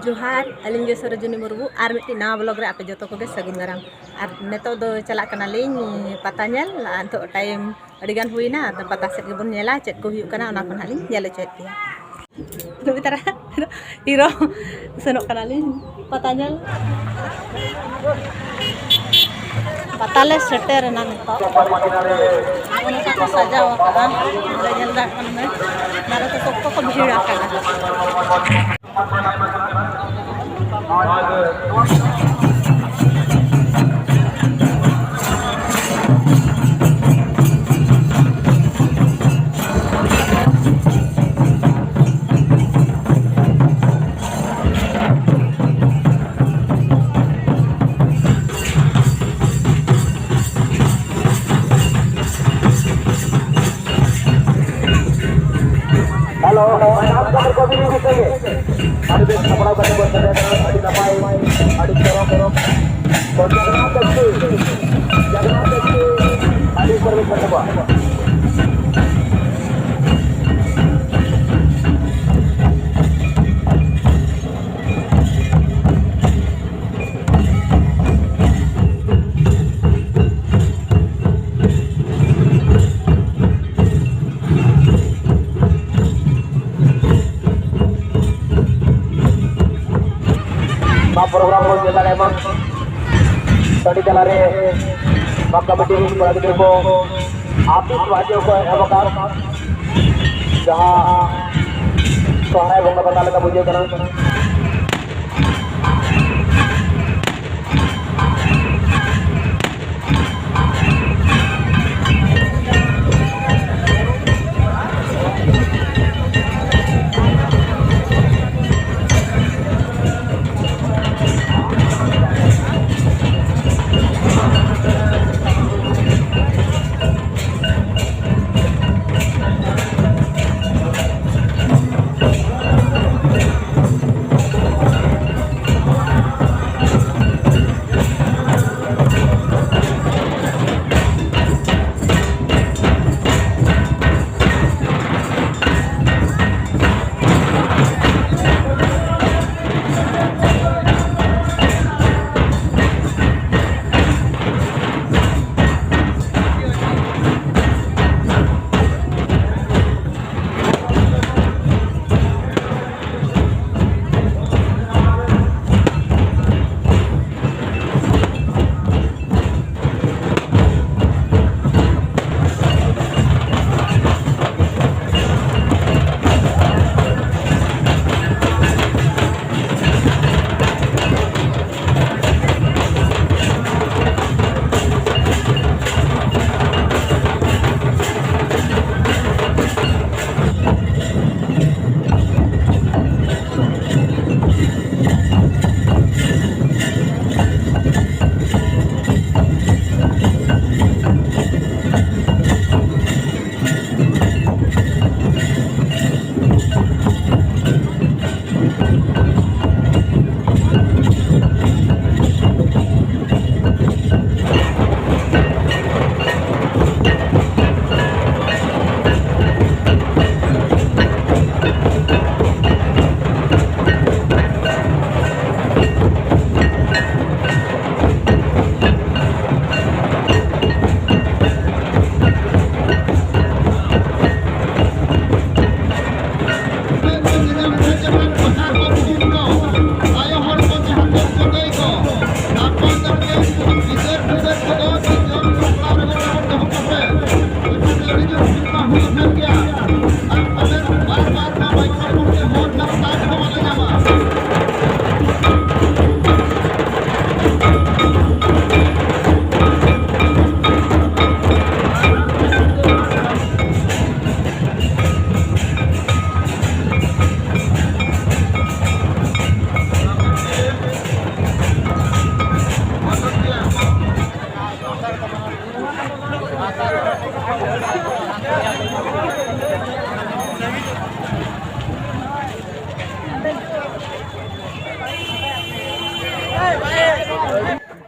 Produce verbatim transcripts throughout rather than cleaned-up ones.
ᱡᱚᱦᱟᱨ, ᱟᱹᱞᱤᱧ ᱜᱮ ᱥᱚᱨᱳᱡᱤᱱᱤ ᱢᱩᱨᱢᱩ, ᱟᱨ ᱢᱤᱫᱴᱤᱡ ᱱᱟᱣᱟ ᱵᱞᱚᱜ ᱨᱮ ᱟᱯᱮ ᱡᱚᱛᱚ ᱠᱚᱜᱮ ᱥᱟᱹᱜᱩᱱ ᱫᱟᱨᱟᱢ᱾ ᱟᱨ ᱱᱤᱛᱚᱜ ᱫᱚ ᱪᱟᱞᱟᱜ ᱠᱟᱱᱟᱞᱤᱧ ᱯᱟᱛᱟ ᱧᱮᱞ᱾ ᱟᱨ ᱱᱤᱛᱚᱜ ᱴᱟᱭᱤᱢ ᱟᱹᱰᱤ ᱜᱟᱱ ᱦᱩᱭᱱᱟ, ᱟᱫᱚ ᱯᱟᱛᱟ ᱥᱮᱫ ᱜᱮᱵᱚᱱ ᱧᱮᱞᱟ ᱪᱮᱫ ᱠᱚ ᱦᱩᱭᱩᱜ ᱠᱟᱱᱟ, ᱚᱱᱟ ᱠᱚ ᱱᱟᱦᱟᱜ ᱞᱤᱧ ᱧᱮᱞ ᱦᱚᱪᱚᱭᱮᱫ ᱯᱮᱭᱟ᱾ ᱱᱩᱭ ᱛᱟᱨᱟ ᱦᱤᱨᱳ ᱥᱮᱱᱚᱜ ᱠᱟᱱᱟᱞᱤᱧ ᱯᱟᱛᱟ ᱧᱮᱞ᱾ ᱯᱟᱛᱟ ᱞᱮ ᱥᱮᱴᱮᱨ ᱮᱱᱟ ᱱᱤᱛᱚᱜ᱾ ᱚᱱᱠᱟ ᱠᱚ ᱥᱟᱡᱟᱣ ᱟᱠᱟᱫᱼᱟ, ᱱᱚᱰᱮ ᱧᱮᱞ ᱫᱟᱲᱮᱭᱟᱜ ᱠᱟᱱᱟ, ᱫᱟᱨᱮ ᱠᱚ ᱠᱚ ᱵᱷᱤᱲ ᱟᱠᱟᱱᱟ᱾ ᱦᱮᱞᱳ, ᱢᱟᱭᱟᱢ ᱠᱟᱛᱮ ᱠᱚ ᱵᱤᱱ ᱤᱫᱤ ᱠᱚᱜᱮ᱾ ᱟᱹᱰᱤ ᱵᱮᱥ ᱥᱟᱯᱲᱟᱣ ᱠᱟᱛᱮ ᱠᱚ ᱥᱮᱴᱮᱨ ᱠᱟᱱᱟ, ᱟᱹᱰᱤ ᱱᱟᱯᱟᱭ, ᱟᱹᱰᱤ ᱪᱚᱨᱚᱠ, ᱪᱚᱨᱚᱠ᱾ ᱛᱚ ᱡᱟᱜᱽᱨᱟᱛ ᱮᱠᱴᱩ, ᱡᱟᱜᱽᱨᱟᱛ ᱮᱠᱴᱩ, ᱟᱹᱰᱤ ᱩᱛᱟᱹᱨ ᱵᱮᱥ ᱠᱟᱛᱮ ᱠᱚ᱾ ᱱᱚᱣᱟ ᱯᱨᱳᱜᱨᱟᱢ ᱵᱚᱱ ᱧᱮᱞ ᱫᱟᱲᱮᱭᱟᱜ ᱢᱟ᱾ ᱴᱟᱺᱰᱤ ᱛᱟᱞᱟᱨᱮ ᱱᱚᱣᱟ ᱠᱚᱢᱤᱴᱤ ᱨᱤᱱ ᱠᱚᱲᱟ ᱜᱤᱫᱽᱨᱟᱹ ᱠᱚ ᱟᱹᱛᱩ ᱥᱚᱢᱟᱡᱽ ᱠᱚ ᱮᱦᱚᱵ ᱟᱠᱟᱫ, ᱡᱟᱦᱟᱸ ᱥᱚᱦᱨᱟᱭ ᱵᱚᱸᱜᱟ ᱯᱟᱛᱟ ᱞᱮᱠᱟ ᱵᱩᱡᱷᱟᱹᱜ ᱠᱟᱱᱟ᱾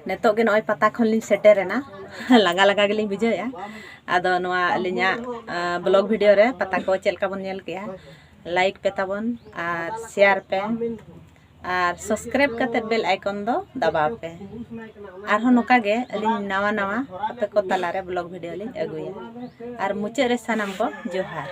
ᱱᱤᱛᱚᱜ ᱜᱮ ᱱᱚᱜᱼᱚᱭ ᱯᱟᱛᱟ ᱠᱷᱚᱱ ᱞᱤᱧ ᱥᱮᱴᱮᱨᱮᱱᱟ᱾ ᱞᱟᱸᱜᱟ ᱞᱟᱸᱜᱟ ᱜᱮᱞᱤᱧ ᱵᱩᱡᱷᱟᱹᱣᱮᱫᱼᱟ᱾ ᱟᱫᱚ ᱱᱚᱣᱟ ᱟᱹᱞᱤᱧᱟᱜ ᱵᱞᱚᱜ ᱵᱷᱤᱰᱤᱭᱳ ᱨᱮ ᱯᱟᱛᱟ ᱠᱚ ᱪᱮᱫ ᱞᱮᱠᱟ ᱵᱚᱱ ᱧᱮᱞ ᱠᱮᱜᱼᱟ, ᱞᱟᱭᱤᱠ ᱯᱮ ᱛᱟᱵᱚᱱ ᱟᱨ ᱥᱮᱭᱟᱨ ᱯᱮ ᱟᱨ ᱥᱟᱵᱥᱠᱨᱟᱭᱤᱵ ᱠᱟᱛᱮ ᱵᱮᱞ ᱟᱭᱠᱚᱱ ᱫᱚ ᱫᱟᱵᱟᱣ ᱯᱮ᱾ ᱟᱨᱦᱚᱸ ᱱᱚᱝᱠᱟ ᱜᱮ ᱟᱹᱞᱤᱧ ᱱᱟᱣᱟ ᱱᱟᱣᱟ ᱟᱯᱮ ᱠᱚ ᱛᱟᱞᱟᱨᱮ ᱵᱞᱚᱜ ᱵᱷᱤᱰᱤᱭᱳ ᱞᱤᱧ ᱟᱹᱜᱩᱭᱟ᱾ ᱟᱨ ᱢᱩᱪᱟᱹᱫ ᱨᱮ ᱥᱟᱱᱟᱢ ᱠᱚ ᱡᱚᱦᱟᱨ᱾